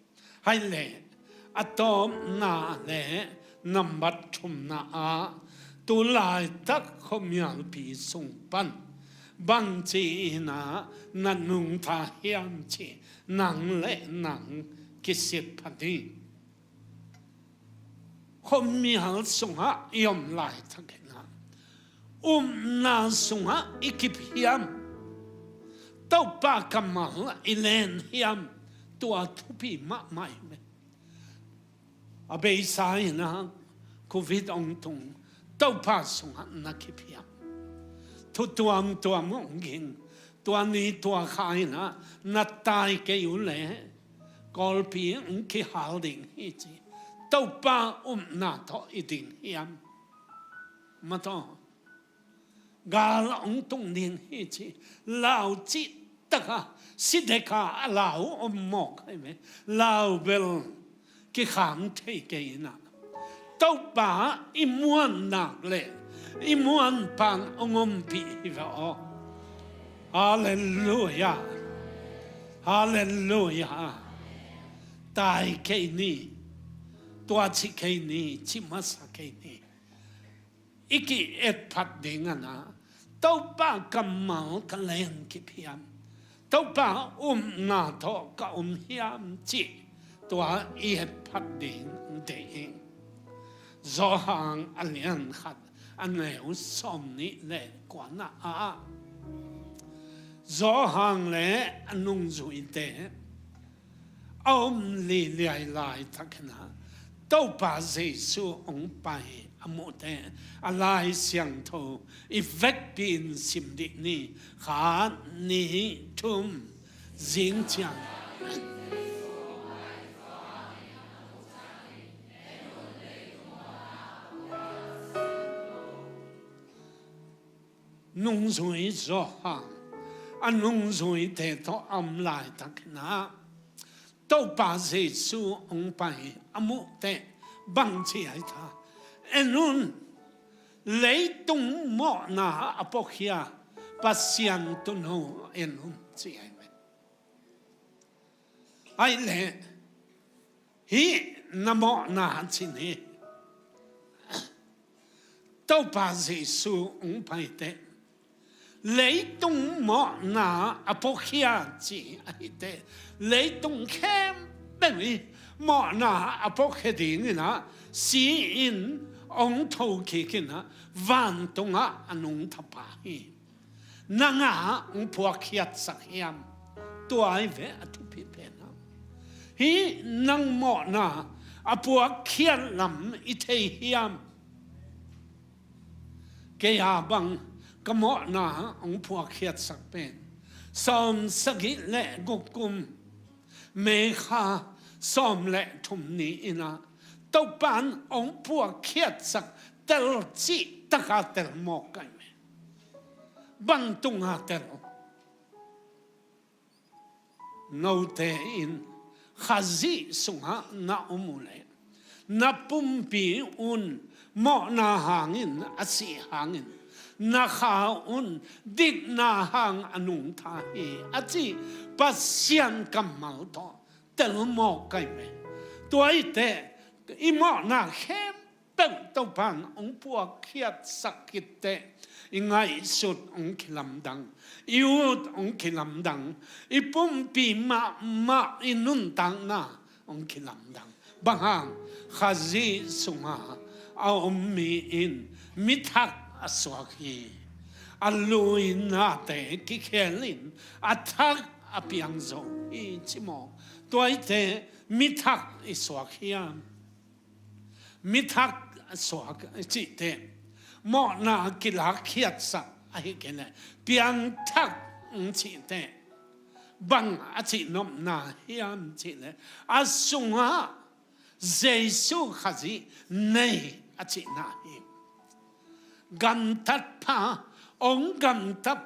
Hai leh a tawpna le nambat thumna ah tu laitak khuamialpi sung pan bangci in ah na nungta hiam ci nang le nang kisit pha ding. khuamial sungah i om laitakin ah, upna sungah i kip hiam? Topa kammal i len hiam? Tua thupi mahmah hi ve. A beisa in ah Covid hong tung, Topa sungah na kip hiam? Thu tuamtuam hong ging, tua ni tua kha in ah na tai kei uh leh Kawlpi hong kihal ding hi ci. Topa upna tawh i ding hiam? Mataw, gal hong tung ding hi ci. Lau cih taka, si deka a lau om mawk hi ve. Lau bel kikhang thei kei in ah, Topa i muan nak leh i muan pan hong ompih hi ve aw. Halleluia. Halleluia. Tai kei ni. Tua ci kei ni, ci masa kei ni. I ki-etphat ding a na, Topa kammal ka len kip hiam? Topa upna tawh ka om hiam cih tua i etphat ding deih hi. Johan a lian khat a neu sawmnih le kuana ah Johan le a nungzuite a om liliai laitakin ah Topa Jesu hong pai a muhte, a Lai Siangtho i vekpi in sim dih ni. Khat, nih, thum, zing ciang nungzui Johan a nungzuite tawh a om laitakin ah Topa Jesu hong pai a muh teh bangci ai ta? En un, leitung mawhna a puakhia Pasian Tuuno en un ci ai ve. Ai leh hih na mawhna cin hi. Topa Jesu hong pai teh leitung mawhna a puakhia ci ahi teh, leitung khempeuh i mawhna a puakhia dingin ah si-in hong thokik in ah vantungah a nungta pa hi. Nang ah hong puakkhiatsak hiam? Tua hi ve a thupi pen ah. Hih nang mawhna a puakkhiat lam i thei hiam? Kei a bang ka mawhna hong puakkhiatsak pen sawm sagih le guk kum May kha sawm le thum ni-in ah Topa in hong puakkhiatsak tel cih taka tel mawk kai ve. Bang tunga tel? Note in Khazih sungah na om uh leh na pumpi un mawhna hangin a sih hangin na kha un dikna hang a nungta hi a ci Pasian kammal tawh tel mawk kai ve. Tua hi teh i mawhna khempeuh Topa in hong puakkhiatsak khit teh i ngaihsut hong kilamdang, i ut hong kilamdang, i pumpi mahmah i nuntakna hong kilamdang. Bang hang? Khazih sungah a om mi in mi thak a suak hi. A luinate kikhel in a thak a piang zo hi ci maw? Tua hi teh mi thak i suak hiam? Mi thak a suak cih teh mawhna kilakkhiatsak ahi kei leh piangthak cih teh bang a cihnopna hiam cih leh a sungah Jesu Khazih nei a cihna hi. Gamtatpa hong gamtat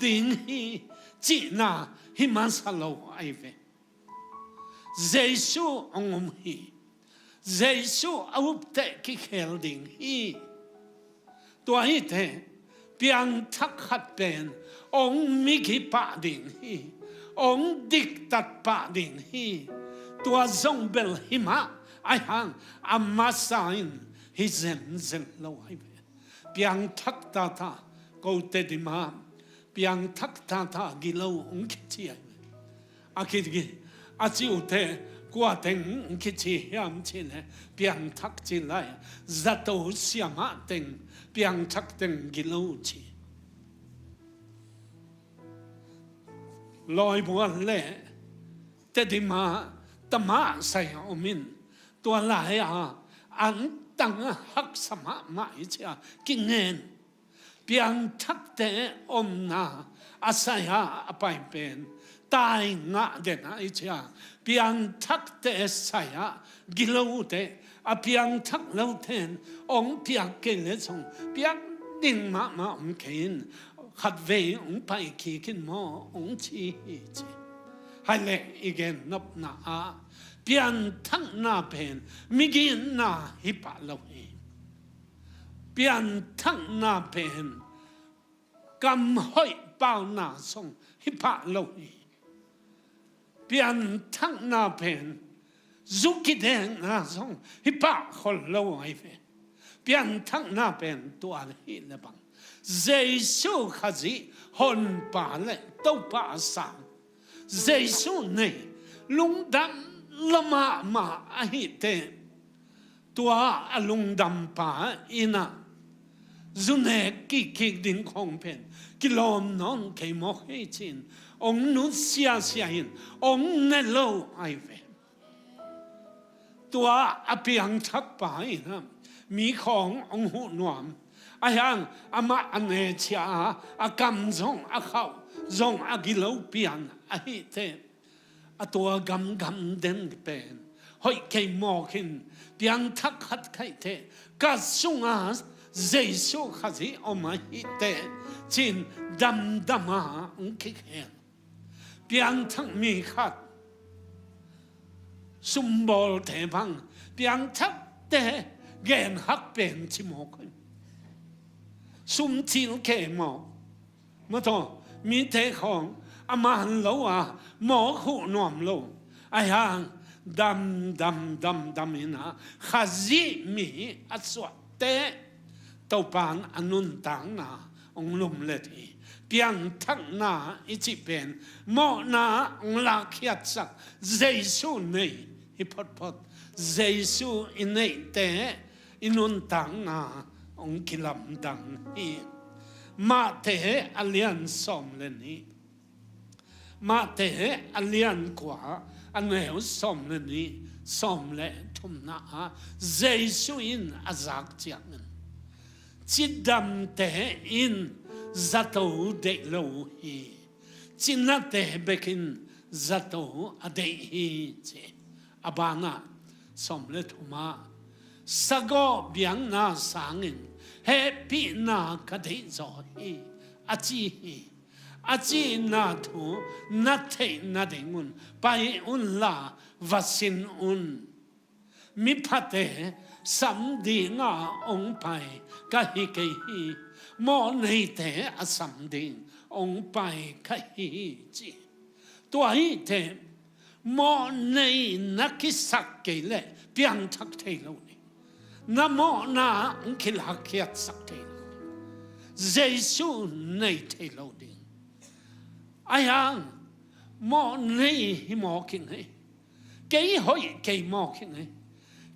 ding hi cihna hi masa lo ahi ve. Jesu hong um hi. Jesu a up teh kikhel ding hi. Tua hi teh piangthak khat pen hong mi kipah ding hi. Hong diktat pah ding hi. Tua zong bel hi mah ahi hang a masa in hi zenzen lo ahi ve. Piangthak tata kote dima piangthak tata gilo hong kici ahi ve. A kidgi a ci uh teh Kua teng kici hiam cih leh piangthak ci lai, zato siamah teng, piangthak teng gilo ci. Lawibual le Tedim ah tamah sai a om in, tua lai-a antang a haksa mahmah i cia kingen. Piangthakte omna a sai-a a pai pen tai ngah den a i cia, piangthakte sai-a gilote, a piangthak loten ong piak kei le zong piak ding mahmah om kei in, khatvei ong pai kik in maw ong ci hi ci. Hai leh i gen nopna ah piangthakna pen migitna hi pah lo hi. Piangthakna pen kam hoih pauna zong hi pah lo hi. Piangthakna pen zu kidekna zong hi pah khol lo ahi ve. Piangthakna pen tua hi le bang, Jesu Khazih Honpa le Topa a sang, Jesu nei lungdam lo mahmah ahih teh, tua a lungdampa in ah zu nek kikkik ding khong pen kilawm nawn kei mawk hi ci-in ong nusiasia in ong ne lo ahi ve. Tua a piangthakpa in ah mi khong ong huh nuam, ahi hang amah a ne cia a, a kam zong a khauh zong a gilo pian ahih teh, a tua gamgam den pen hoih kei mawk in, piangthak khat khaih teh ka sungah Jesu Khazih om ahih teh ci-in damdam a ong kikhel. Piangthak mi khat sumbawlte bang piangthakte genhak pen ci mawk hi. Sum cil kei mawk, maw taw, mite khong a man lo a mawk huh nuam lo, ahi hang damdam damdam in ah Khazih mi a suah teh Topa in a nuntakna ong lumlet hi. Piangthakna i cih pen mawhna ong lakkhiatsak Jesu nei hi photphot. Jesu i neih teh i nuntakna ong kilamdang hi. Matthai a lian sawm le nih, Matthai a lian kua, a neu sawm le nih, sawm le thumna ah Jesu in a zak ciangin, cidamte in zato deih lo hi, cinate bek in zato a deih hi ci. A banah sawm le thum ah, sagawh biakna sangin hehpihna ka deihzaw hi, a ci hi. A cihna thu na theih nadingun pai unla va sin un. Miphate sam dinga ong pai ka hi kei hi. Mawhneite a sam ding ong pai ka hi ci. Tua hi teh mawhnei na kisak kei leh piangthak thei lo ding. Na mawhna ong kilakkhiatsak thei lo ding. Jesu nei thei lo ding. Ahi hang mawhnei hi mawk hi ngei. Kei hoih kei mawk hi ngei.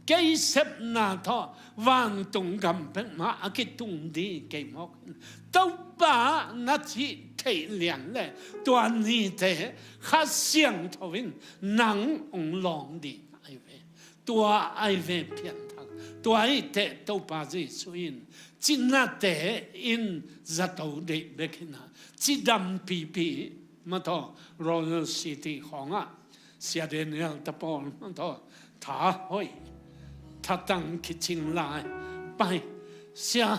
Kei sepna tawh vantung gam peuhmah a kitung ding kei mawk hi ngei. Topa na cih theih lian leh tua nite Kha Siangtho in nang ong lawng ding ahi ve. Tua ahi ve pianthak. Tua hi teh Topa Jesu in cinate in zato deih bek hi na, cidam pipi, maw taw, Royal City khawngah Sia Daniel ta pawl, maw taw, tha hoih, thatang kicing lai pai. Sia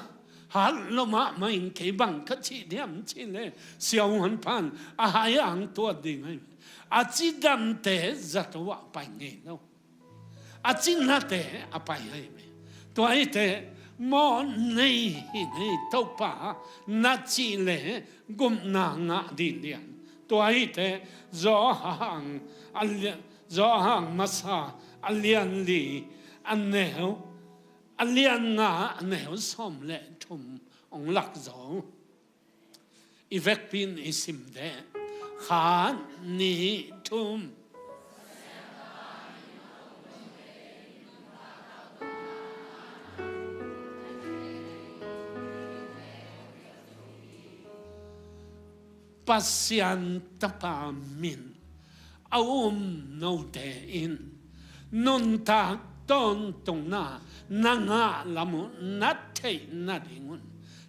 hat lo mahmah in kei bang ka cih diam cih leh Sia Huan Pan a hai ang tuat ding ahi. A cidamte zato ah pai ngei lo. A cinate a pai ahi ve. Tua hi teh mawhnei hi ngei, Topa na cih leh gupna ngah dih lian. Tua hi teh Johan a lian, Johan masa a lian li a neu, a lian nga a neu sawm le thum ong lak zo. I vekpi in i sim deh. Khat, nih, thum. Pasian Tapa min a um note in nuntak tawntungna na ngah lam uh na theih nadingun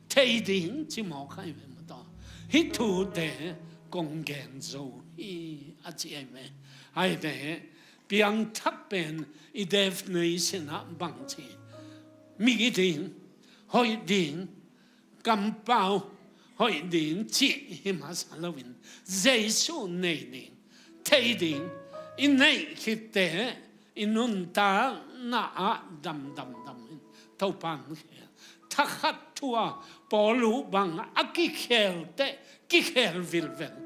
thei ding ci mawk ahi ve maw taw. Hih thute kong gen zo hi a ci ahi ve. Ahi ve, piangthak pen i definition ah bang ci? Migi ding, hoih ding, kampau hoih ding cih hi masa loin Jesu nei ding, thei ding, i neih khitte i nuntakna ah damdam dam in Topa in khel. Thakhat thu-a Paul uh bang a kikhel teh kikhel vilvel.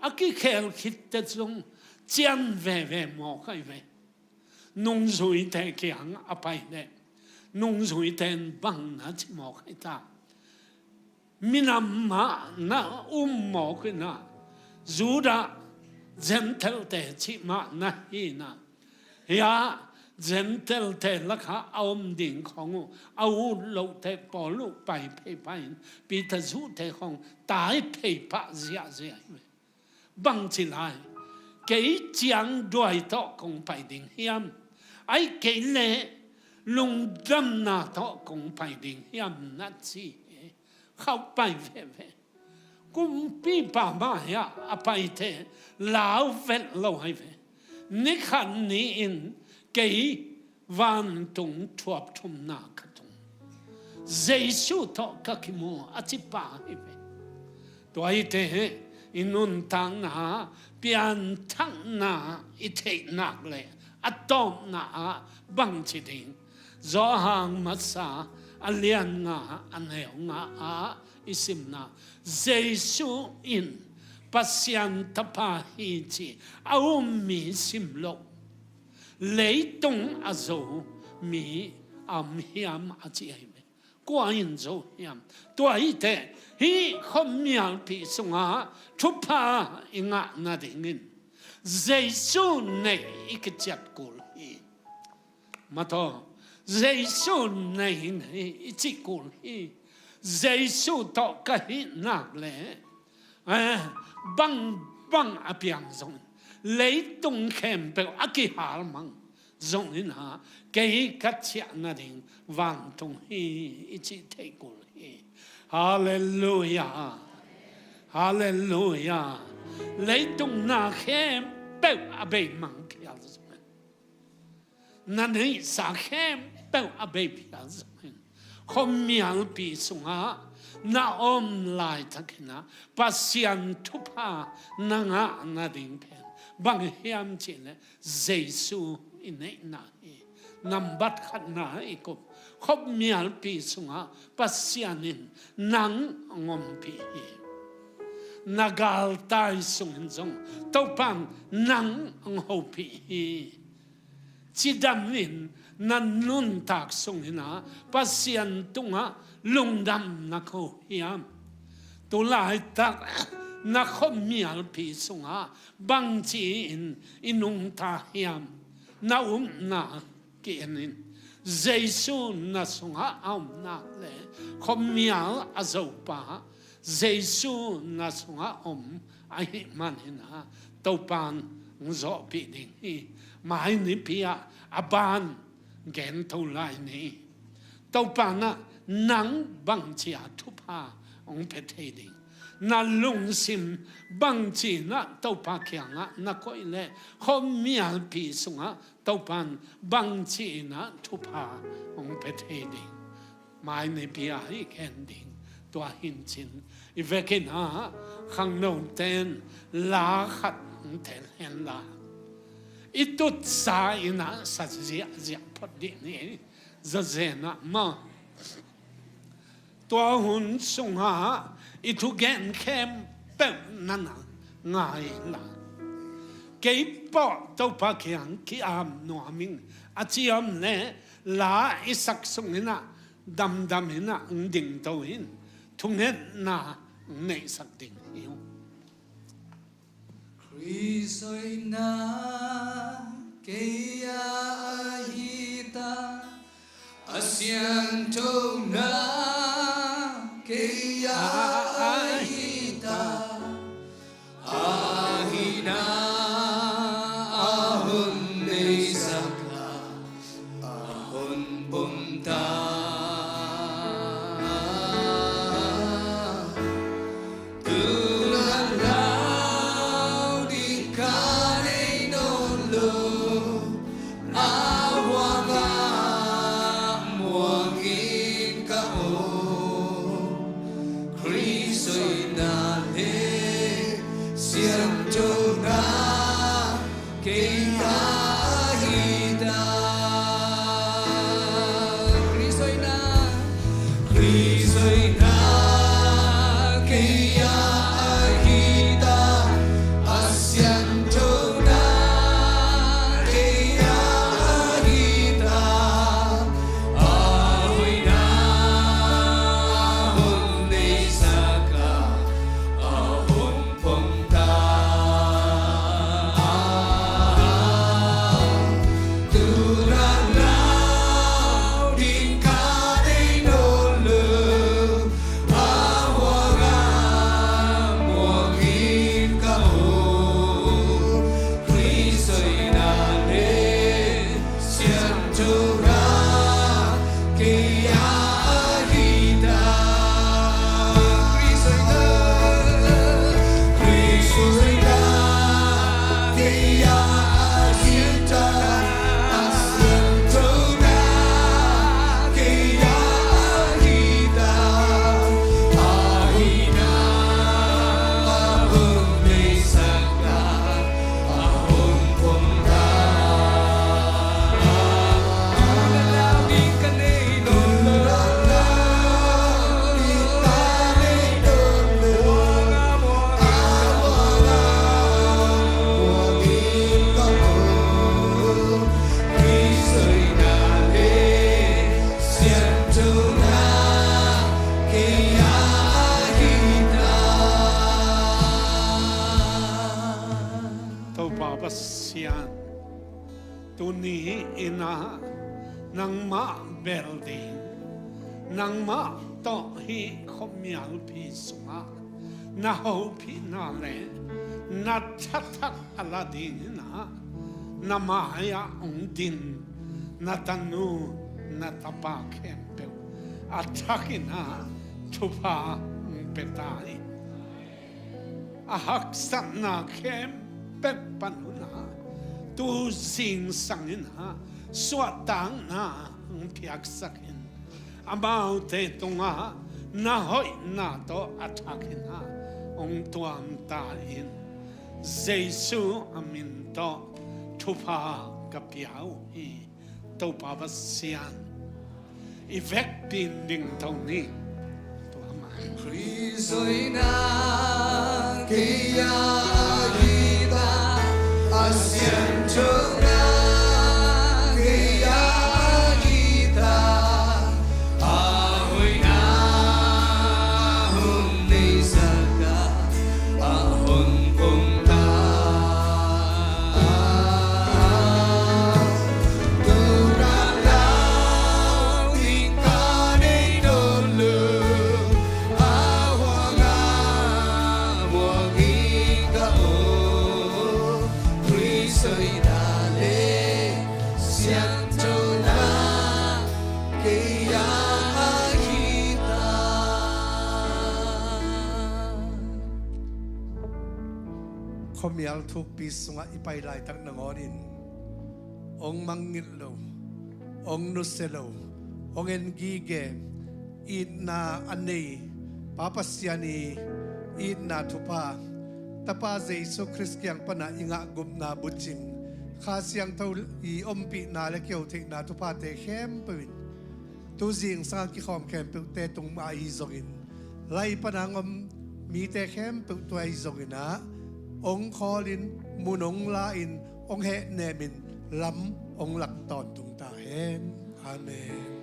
A kikhel khitte zong cian veve mawk ahi ve. Nungzuite kiang a pai leh nungzuite in bang na ci mawk ahi ta? Minam mah na um mawk in ah, Judah Gentile-te cih mah na hi in ah, hia Gentile-te lakah a om ding khawng uh a ut loh teh Paul uh pai phei pah in Peter zuhte khawng tai phei pah ziahziah hi ve. Bang ci lai? Kei ciang duai tawh kong pai ding hiam? Ahih kei leh lungdamna tawh kong pai ding hiam na ci hi. Khauh pai veve. Kumpipa mah hiah a paite lau vet lo ahi ve. Ni khat ni-in kei vantung thuap thumna ka tung. Jesu tawh ka kimu a ci pa hi ve. Tua hi teh i nuntakna pianthakna i theih nak leh a tawpna ah bang ci ding? Johan masa a lian nga a neu nga ah i simna, Jesu in Pasian Tapa hi ci a um mi sim loh, leitung a zo mi a om hiam a ci ahi ve. Kua in zo hiam? Tua hi teh hih khuamialpi sungah thupha i ngah nadingin Jesu nei i kiciat kul hi. Maw taw, Jesu nei nei i cih kul hi. Jesu tawh ka hih nak leh, eh, bang bang a piang zongin, leitung khempeuh a kihal mang zongin ah, kei ka ciah nading vantung hi i cih thei kul hi. Halleluiah. Halleluiah. Leitung na khempeuh a bei mang phial zongin, na neihsa khempeuh a bei phial zongin, khuamialpi sungah na om laitakin ah Pasian thupha na ngah nading pen bang hiam cih leh Jesu i neihna hi. Nambat khatna i kup, khuamialpi sungah Pasian in nang hong ompih hi. Na galtai sungin zong Topa in nang hong hopih hi. Cidam in na nuntak sungin ah Pasian tungah lungdam na ko hiam? Tu laitak na khuamialpi sungah bangci-in i nungta hiam? Na upna ki-en in. Jesu na sungah a om nak leh khuamial a zopa Jesu na sungah om ahih manin ah Topa in hong zawhpih ding hi. Mai nipi ah a ban gento lai ni. Topa in ah nang bangci-a thupha hong pia thei ding, na lungsim bangci-in ah Topa kiangah na koih leh khuamialpi sungah Topa in bangci-in ah thupha hong pia thei ding. Mai nipi ah i gen ding. Tua hi in cin i vekin ah khangnote in la khat hong tel hen la, i tutsa in ah sa ziahziah phot dih ni. Zazen ah maw, tua hun sungah i thugen khempeuh na na ngai la, kei pawh Topa kiang ki-ap nuam ing a ci om leh la i sak sungin ah damdam in ah hong dingto in thungetna hong neihsak ding hi uh. Khrih hoihna kei a ahi ta, a siangthona kei a ahi ta, Kei a hita, Khrist hoihna, Khrist hoihna, kei a hita, a sianthona, kei a hita, a hoihna, a hon neisak a, a hon Topa Pasian, tuni in ah nangmah bel ding, nangmah tawh hih khuamialpi sungah na hopihna le na thathak a la dingin ah na mai-ah hong din na tanu na tapa khempeuh a thakin ah thupha hong pia ta in. A haksatna khempeuh panun ah tu zingsang in ah suahtakna hong piaksak in, amaute tungah na hoihna tawh a thakin ah hong tuam ta in. Jesu a min tawh thupha ka pia uh hi. Topa Pasian, i vekpi in dingto ni. Tua mah. Khrist hoihna, kei a hita, a sianthona, kei a hita, a hoihna, a hon neisak a, a hon pom ta. Khuamial thukpi sungah i pai laitak nangawnin hong mangngilh lo, hong nusia lo, hong en gige, itna a nei Pa Pasian i itna thupha, Tapa Jesu Khrist kiang pana i ngah gupna bucing, Kha Siangtho i ompihna le kiho theihna thuphate khempeuh in tu zingsang a kikhawm khempeuhte tung mah ahi zongin, lai pana hong om mite khempeuh tua ahi zongin ah hong khawlin, mun hong la-in, hong hehnemin, lam hong lak tawntung ta hen. Amen.